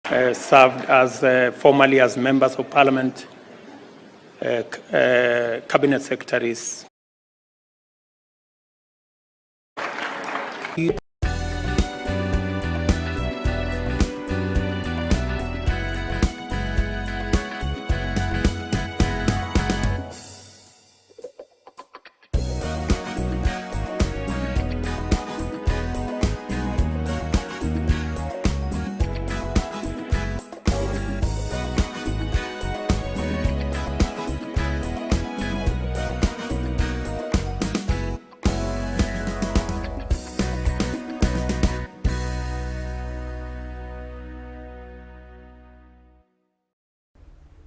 Served as formerly as members of parliament, cabinet secretaries.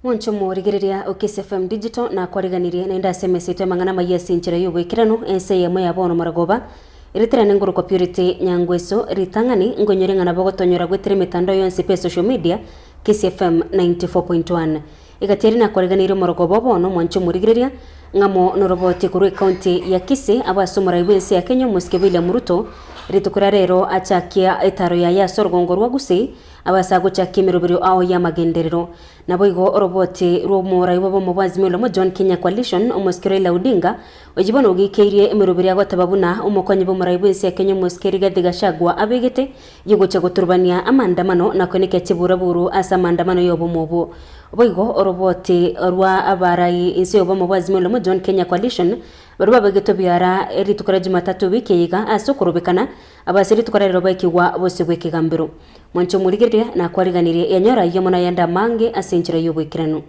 Monche omorigereria o Kiss FM Digital nakwariganirie naende ase emesa yaito y'amang'ana amayia ase enchera y'oboikeranu, ense eyemo ya bono morogoba, eritere nengorokwa Purity Nyangweso, ritang'ani nkonyore ng'a nabo ogotonyora goetera emetandao yonsi pi esocial media, Kiss FM 94.1. Egati eria nakwariganirie omorogoba o bono mwanche omorigereria, ng'amo noroboti korwa ecounty ya Kisii abwo ase omorai bw'ense ya Kenya omosike William Ruto, rituko ria rero achakia etaro yaye ase orogongo rwa Gusii, Abase agochakia emeroberio ao y'amagenderero. Naboigo oroboti rw'omorai bw'obomo bwa Azimio la Umoja One Kenya Coalition, omosike Raila Odinga, oyio bono ogikeirie emeroberio agoteba buna omokonyi bw'omorai bw'ense ya Kenya omosike Rigathi Gachagua abegete y'ogochia goturubania amaandamano na koenekia chiburaburu ase amaandamano y'obomo obwo. Boigo oroboti rwa abarai inse y'obomo bwa Azimio la Umoja One Kenya Coalition baria babegetwe biara rituko ria Jumatatu ewiki eye iga ase okorobekana Abase rituko ria rero baikigwa bosio bw'ekegambero. Mwanche omorigereria, nakwariganirie, yanyora ayio mono ayande amange ase enchera y'oboikeranu.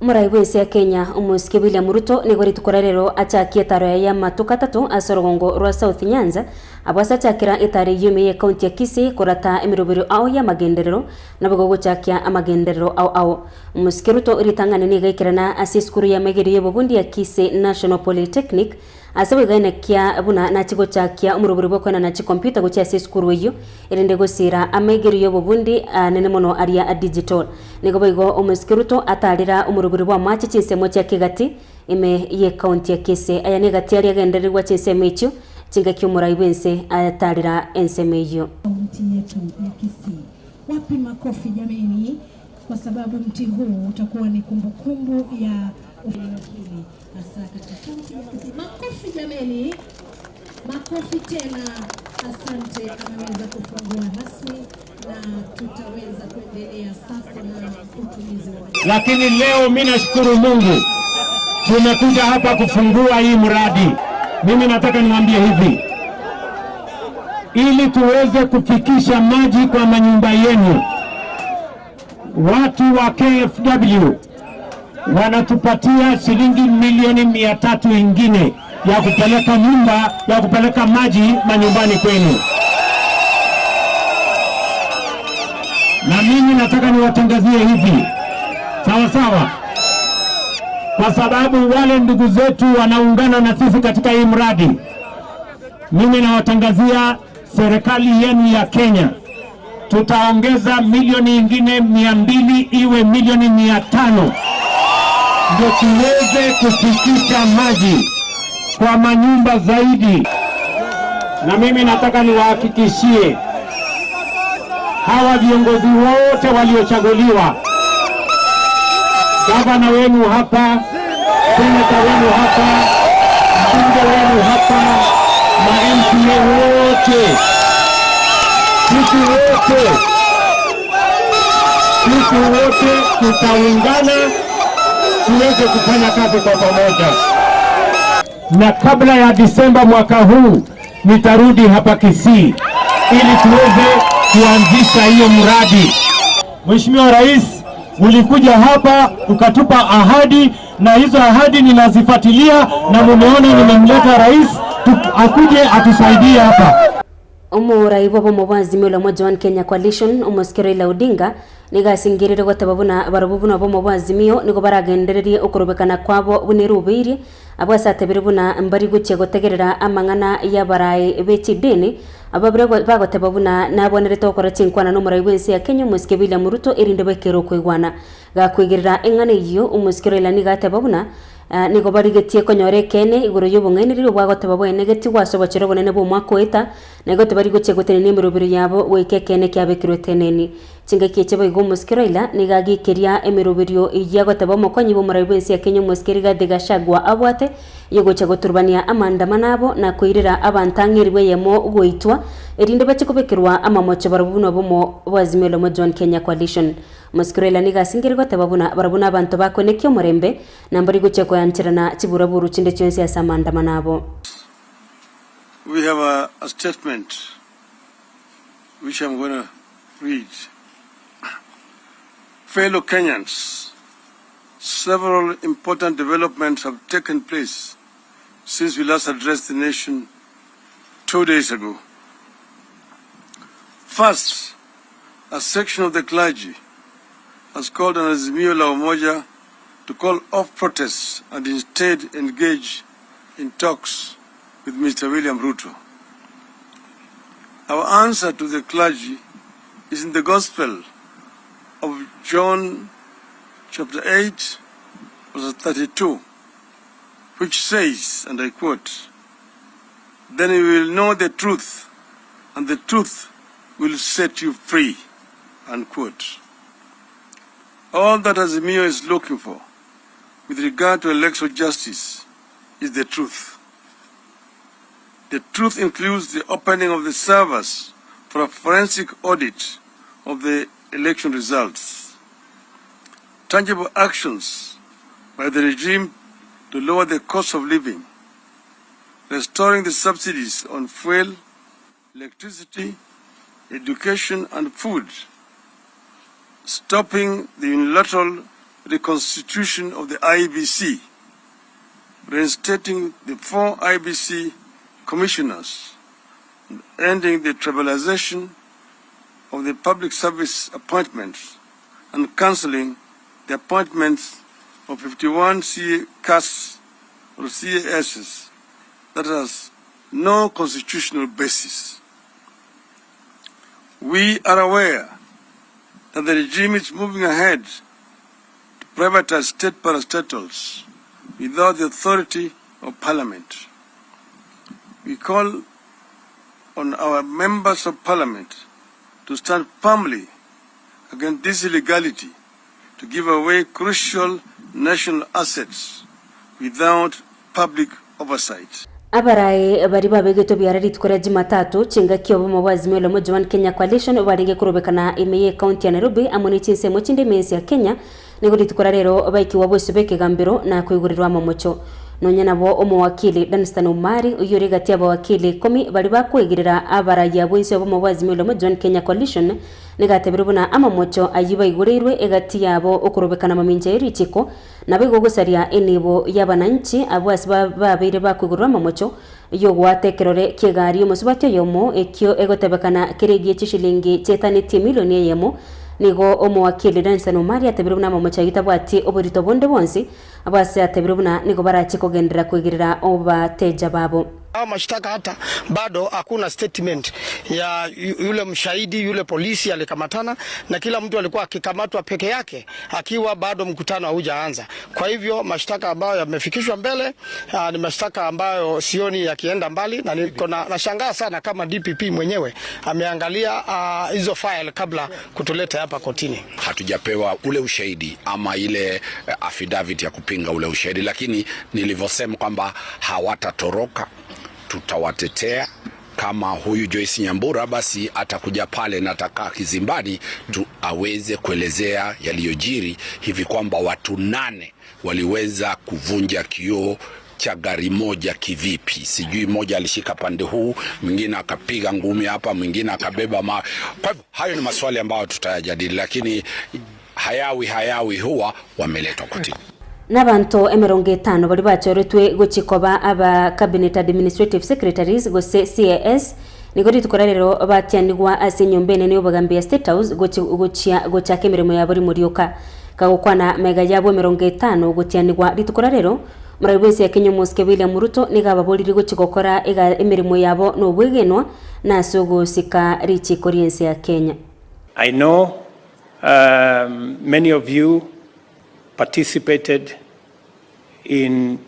Omorai bw'ense ya Kenya, Omosike William Ruto nigo rituko ria rero achakie etaro yaye y'amatuko atato ase orogongo rwa South Nyanza, abwo ase achakera etaro eyio ime y'ecounty ya Kisii korata emeroberio ao y'amagenderero naboigo gochakia amagenderero ao ao. Omosike Ruto ritang'ani nigo aikerana ase esukuru y'amaigerio y'obobundi ya Kisii National Polytechnic Ase boigo enekia buna nachie gochakia omorobori bw'okoenana chikompiuta gochia ase esukuru eyio, erinde gosiira amaigerio y'obobundi anene mono aria a digital. Nigo boigo omosike Ruto atarera omorobori bw'amache chinsemo chia Kegati ime y'ecounty ya Kisii. Aya negati aria agendererigwa chinsemo echio chingaki omorai bw'ense atarera ensemo eyio. Kaunti yetu ya Kisii. Wapi makofi jameni, kwa sababu mti huu utakuwa ni kumbukumbu ya eneo hili hasa katika kaunti ya Kisii. Makofi jameni, makofi tena. Asante, ameweza kufungua rasmi na tutaweza kuendelea sasa na utumizi wa Lakini leo mimi nashukuru Mungu tumekuja hapa kufungua hii mradi. Mimi nataka niwaambie hivi, ili tuweze kufikisha maji kwa manyumba yenu, watu wa KFW wanatupatia shilingi milioni 300 ingine ya kupeleka nyumba ya kupeleka maji manyumbani kwenu. Na mimi nataka niwatangazie hivi, sawa sawa, kwa sababu wale ndugu zetu wanaungana na sisi katika hii mradi. Mimi nawatangazia serikali yenu ya Kenya tutaongeza milioni ingine 200 iwe milioni 500 ndio tuweze kufikisha maji kwa manyumba zaidi. Na mimi nataka niwahakikishie hawa viongozi wote waliochaguliwa, gavana wenu hapa, seneta wenu hapa, mbunge wenu hapa, ma MCA wote, sisi wote, sisi wote tutaungana tuweze kufanya kazi kwa pamoja. Na kabla ya Disemba mwaka huu nitarudi hapa Kisii ili tuweze kuanzisha hiyo mradi. Mheshimiwa Rais, ulikuja hapa ukatupa ahadi na hizo ahadi ninazifuatilia na mumeona nimemleta rais akuje atusaidie hapa. Omorai bw'obomo bwa Azimio la Umoja One Kenya Coalition, Omosike Raila Odinga, nigo asingerire goteba buna barobwo buna obomo bwa Azimio nigo baragendererie okorobekana kwabo buna erubeirie, abwo ase atebire buna mbari gochia gotegerera amang'ana y'abarai be chidini abwo babire bagoteba buna nabwenerete gokora chinkwana n'omorai bw'ense ya Kenya Omosike William Ruto erinde baikere okoigwana. Gakoigerera eng'ana eyio, Omosike Raila nigo ateba buna Nigo barigetie konyora ekeene igoro y'obong'ainereria obwagoteba bwaenegetigwe ase obochera obonene bw'omwaka oeta, na igo tibari gochia gotenenia emerobero yabo goika ekeene kiabekirwe eteneni. Chingaki echi boigo omosike Raila nigo agekeria emeroberio eyio agoteba omokonyi bw'omorai bw'ense ya Kenya omosike Rigathi Gachagua abwate yogochia goturubania amaandamano abo na koirera abanto ang'e eribu eyemo goitwa erinde bachie kobekerwa amamocho barabwo buna obomo bwa Azimio la Umoja One Kenya Coalition. Omosike Raila nigo asingire goteba buna barabwo nabanto bakoenekia omorembe Na mbari gochia koyancherana chiburaburu chinde chionsi ase amaandamano abo. We have a, a statement which I'm going to read. Fellow Kenyans, several important developments have taken place since we last addressed the nation 2 days ago. First, a section of the clergy has called on Azimio la Umoja to call off protests and instead engage in talks with Mr. William Ruto. Our answer to the clergy is in the Gospel of John chapter 8, verse 32, which says, and I quote, Then you will know the truth, and the truth will set you free, unquote. All that Azimio is looking for with regard to electoral justice is the truth. The truth includes the opening of the servers for a forensic audit of the election results, tangible actions by the regime to lower the cost of living, restoring the subsidies on fuel, electricity, education and food, stopping the unilateral reconstitution of the IEBC, reinstating the 4 IEBC commissioners, and ending the tribalization of the public service appointments and cancelling the appointments of 51 CAS or CASs that has no constitutional basis. We are aware that the regime is moving ahead to privatize state parastatals without the authority of parliament. We call on our members of parliament to stand firmly against this illegality to give away crucial national assets without public oversight. Abaraai baria babegetwe biara rituko ria Jumatatu, chingaki obomo bwa Azimio la Umoja One Kenya Coalition barenge korobekana ime ye ekaunti ya Nairobi amo ne chinsemo chinde ime ense ya Kenya, nigo rituko ria rero baikigwa bosio b'ekegambero na koigorerwa amamocho. Nonya nabo omowakili Danstan Omari oyio ore egati y'abawakili ikomi baria bakoegerera abarai abwo inse y'obomo bwa Azimio la Umoja One Kenya Coalition nigo atebirie buna amamocho ayio baigoreirwe egati yabo okorobekana mamincha ye richiko Naboigo gosaria enibo y'abananchi abwo ase babeire bakoigorerwa amamocho y'ogoata ekerore ki'egari y'omosubati oyomo, ekio egotebekana kere egie chishilingi chietanetie emilioni eyemo. Nigo omowakili Danstan Omari atebire buna amamocho ayio tabwati oborito bonde bwonsi, abwo ase atebire buna nigo barache kogenderera koigerera obateja babo. Hao mashtaka hata bado hakuna statement ya yule mshahidi yule polisi alikamatana, na kila mtu alikuwa akikamatwa peke yake akiwa bado mkutano haujaanza. Kwa hivyo mashtaka ambayo yamefikishwa mbele aa, ni mashtaka ambayo sioni yakienda mbali, na niko na nashangaa sana kama DPP mwenyewe ameangalia hizo file kabla kutuleta hapa kotini. Hatujapewa ule ushahidi ama ile affidavit ya kupinga ule ushahidi, lakini nilivyosema kwamba hawatatoroka, tutawatetea. Kama huyu Joyce Nyambura basi atakuja pale na atakaa kizimbani tu aweze kuelezea yaliyojiri hivi kwamba watu 8 waliweza kuvunja kioo cha gari moja kivipi. Sijui mmoja alishika pande huu, mwingine akapiga ngumi hapa, mwingine akabeba ma. Kwa hivyo hayo ni maswali ambayo tutayajadili, lakini hayawi hayawi huwa wameletwa kotini. Nabanto emerongo etano baria bachoretwe gochia koba aba Cabinet Administrative Secretaries gose CAS, Nigo rituko ria rero batianigwa ase enyomba enene y'obogambi ya State House gochi gochia gochaka emeremo yabo rimo rioka. Kagokwana magega yabo emerongo etano gotianigwa rituko ria rero, Omorai bw'ense ya Kenya Omosike William Ruto nigo ababoririe gochia gokora ega emeremo yabo nobwegenwa na ase ogosika richiiko ri'ense ya Kenya. I know many of you participated in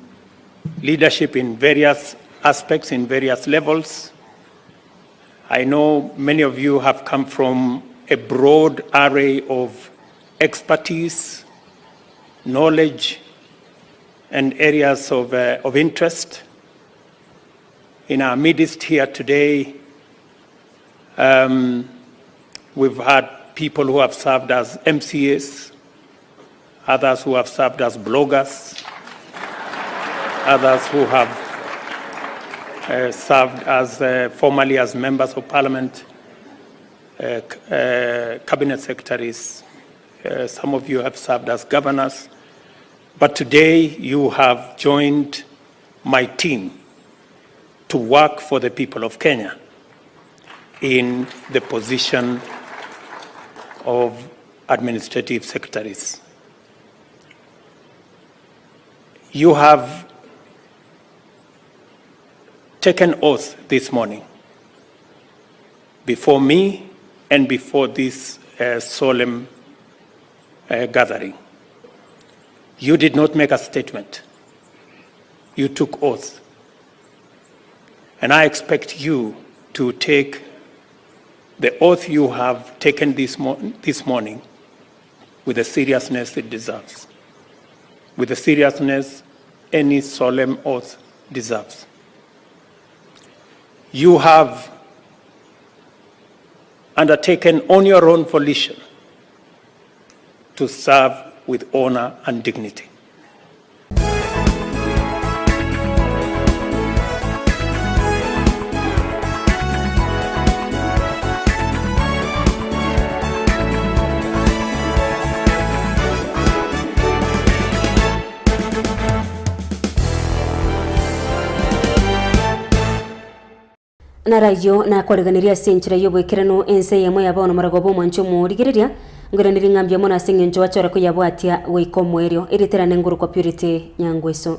leadership in various aspects, in various levels. I know many of you have come from a broad array of expertise, knowledge, and areas of, uh, of interest. In our midst here today, um, we've had people who have served as MCAs, others who have served as bloggers, others who have uh, served as uh, formerly as members of parliament, uh, uh, cabinet secretaries. Uh, some of you have served as governors. But today you have joined my team to work for the people of Kenya in the position of administrative secretaries. You have taken oath this morning before me and before this uh, solemn uh, gathering. You did not make a statement. You took oath. And I expect you to take the oath you have taken this, mo- this morning with the seriousness it deserves, with the seriousness any solemn oath deserves. You have undertaken on your own volition to serve with honor and dignity. Narayio nakoreganirie ase enchera y'oboikeranu ense eyemo ya bono moragoba omwanche omorigereria, ngoiranerie ng'a mbuya mono ase engencho wachora koyabwatia goika omoerio. Erieta riane ngorokwa Purity Nyangweso.